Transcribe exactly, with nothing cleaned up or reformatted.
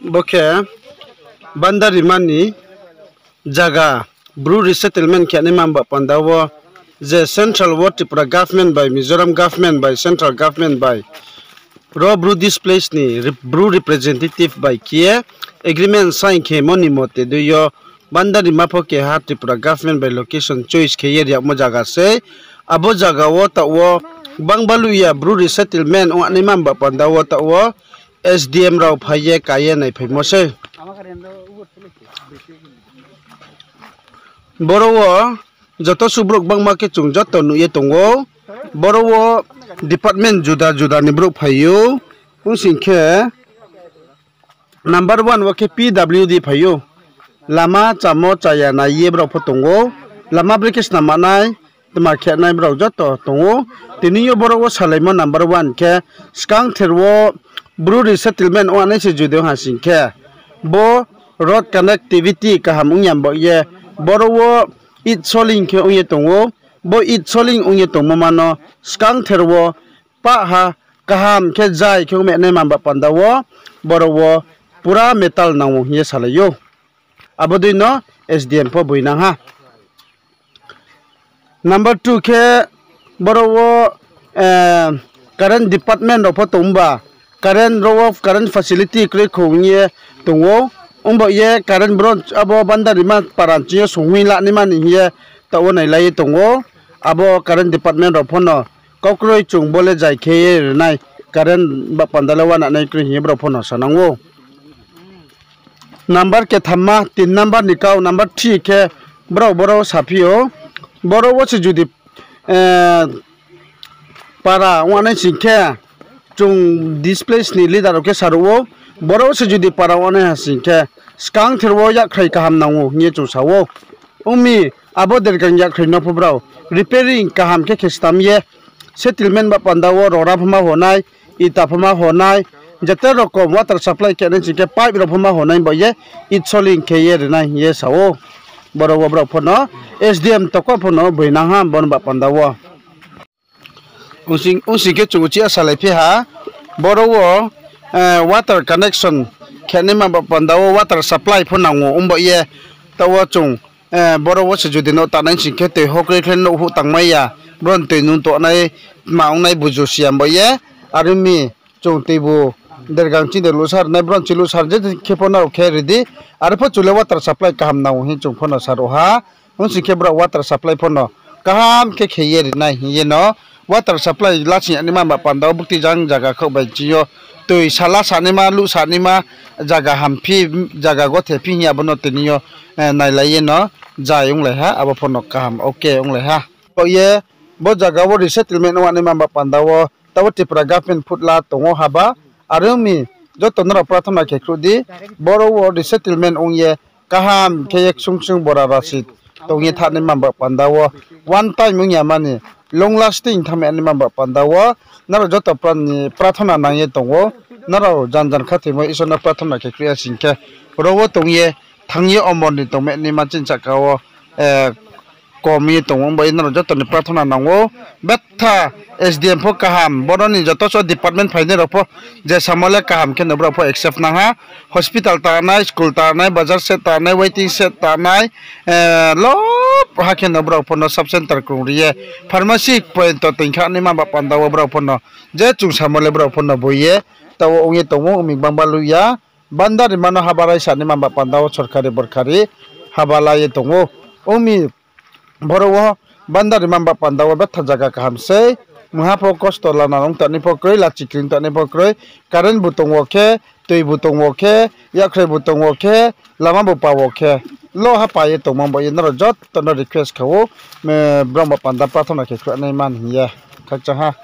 Bo khe Bandarima ni zaga Bru resettlement khe naima ba panda wo je central wo Tripura government bai, Mizoram government bai, central government bai, ro Bru displace ni re-, Bru representative bai khe agreement sign khemo ni mote dei yo Bandarima pho keha Tripura government bai location choice khe ye riyagmo zaga sei. Abo zaga wo taoh wo gbang baluh ya Bru resettlement ong naima ba panda wo taoh wo S D M rao phai ye ka ye naiphaimo sei. Boro wo joto subrouh gbangma khe chung joto nuh ye tong ou. Boro wo department juda juda ni brouh phai ou. Ong sing khe number one wo khe P W D phai ou. Lama chamo chaya nai ye brao pho tong ou. Lama brekhe snam manai, tma khe nai brao joto tong ou. Tini yo boro wo salaimo number one khe skangther wo Bru resettlement ong nai se judi ong ha sing khe, bo road connectivity kaham ong ya bo ye boro wo itsoling khe ong ye tong ou. Bo itsoling ong ye tongmo ma no skangther wo pah ha kaham khe jai khe ong naima ba panda wo boro wo pura metal nang ou hing ye salai ou. Abo dei no S D M pho boinang ha. Number two khe boro wo current department rao pho tong ba, current ro wo current facility kroi kho ong ye tong ou. Ong bo ye current bro abo Bandarima para ching yo songhoih la naima ni hing ye taoh wo nailai ye tong ou. Abo current department rao pho no kaukroi chung bo le jai khe ye rinai, current ba panda le uana nai kroi hing ye brao pho no sanang ou. Number kethamma, tin number ni kau, number three khe brao boro saphi ou. Boro wo se judi para ong nai sing khe, chung displace ni leader rao khe saruh ou, boro wo se judi para ong nai ha sing khe, skangther wo yakkhrai kaham nang ou hing ye chung sa ou. Ong mi, abo Dergang yakkhrai no pho brao repairing kaham khe khe stam ye, settlement ba panda wo rora pho ma honai, ita pho ma honai, jete rokom water supply khe nai sing khe pipe rao pho ma honai bo ye itsoling khe ye rinai hing ye sa ou. Boro wo brao pho no S D M tokho pho no boinang ha bo ni ba panda wo. Ong sing khe chung uchih ya salai phi ha, boro wo water connection khe naima ba panda wo water supply pho nang ou ong bo ye, taoh wo chung boro wo se judi nouh tanai sing khe toi hokroi khe nouh huh tangmai ya, bro ni toi nung tonai, tma ongnai buju si ya bo ye, are ong mi chung tuibu Dergang ching de luhsar nai, bro ni ching luhsar je khe pho nrao khe ri di, are pho chung le water supply kaham nang ou hing chung pho no saruh ha. Ong sing khe brao water supply pho no kaham khe khe ye rinai hing ye no, water supply lasing ya naima ba panda wo bukti jang zaga khaoh bai ching yo toi sala sa naima, luh sa naima zaga hamphi, zaga gothe phi hing ye abo no tini yo nailai ye no jai onglai ha, abo pho no kaham okay onglai ha. Bo ye bo zaga wo resettlement ong naima ba panda wo taoh wo Tripura government phutla tong ou haba, are ong mi joto nrao prathona khe khruh di, boro wo resettlement ong ye kaham khe ye ksung ksung bora rasi tong ye thanng naima ba panda wo, one time ong ya mani, long lasting thanng naima ba panda wo, nrao joto pra-, ni prathona nang ye tong ou, nrao jan jan khathoimo Isor no prathona khe khruh ya sing khe, ro wo tong ye, thanng ye omor ni tong naima chini sahka wo kom ye tong ou, ong bai nrao joto ni prathona nang ou. Betha S D M pho kaham, boro ni joto so department phainai rao pho je samo le kaham khe no brao pho accept nang ha. Hospital tanai, school tanai, bazar shed tanai, waiting shed tanai, lo ha khe no brao pho no sub center krung ri ye, pharmacy point to toing kha naima ba panda wo brao pho no je chung samo le brao pho no boi ye, taoh wo ong ye tong ou, ong mi gbang baluh ya. Bandarima no haba raisa naima ba panda wo sorkari borkari haba la ye tong ou. Ong mi boro wo Bandarima ba panda wo betha zaga kaham sei. Mungha pho kosto lana ong tanai pho kroi, lachi kring tanai pho kroi, current bu tong wo khe, toi bu tong wo khe, yakkhrai bu tong wo khe, lama bu pa wo khe, lo ha pa ye tongmo bo ye nrao joto no request khe ou, brao ba panda prathona khe khruh naima ni hing ye khakchang ha.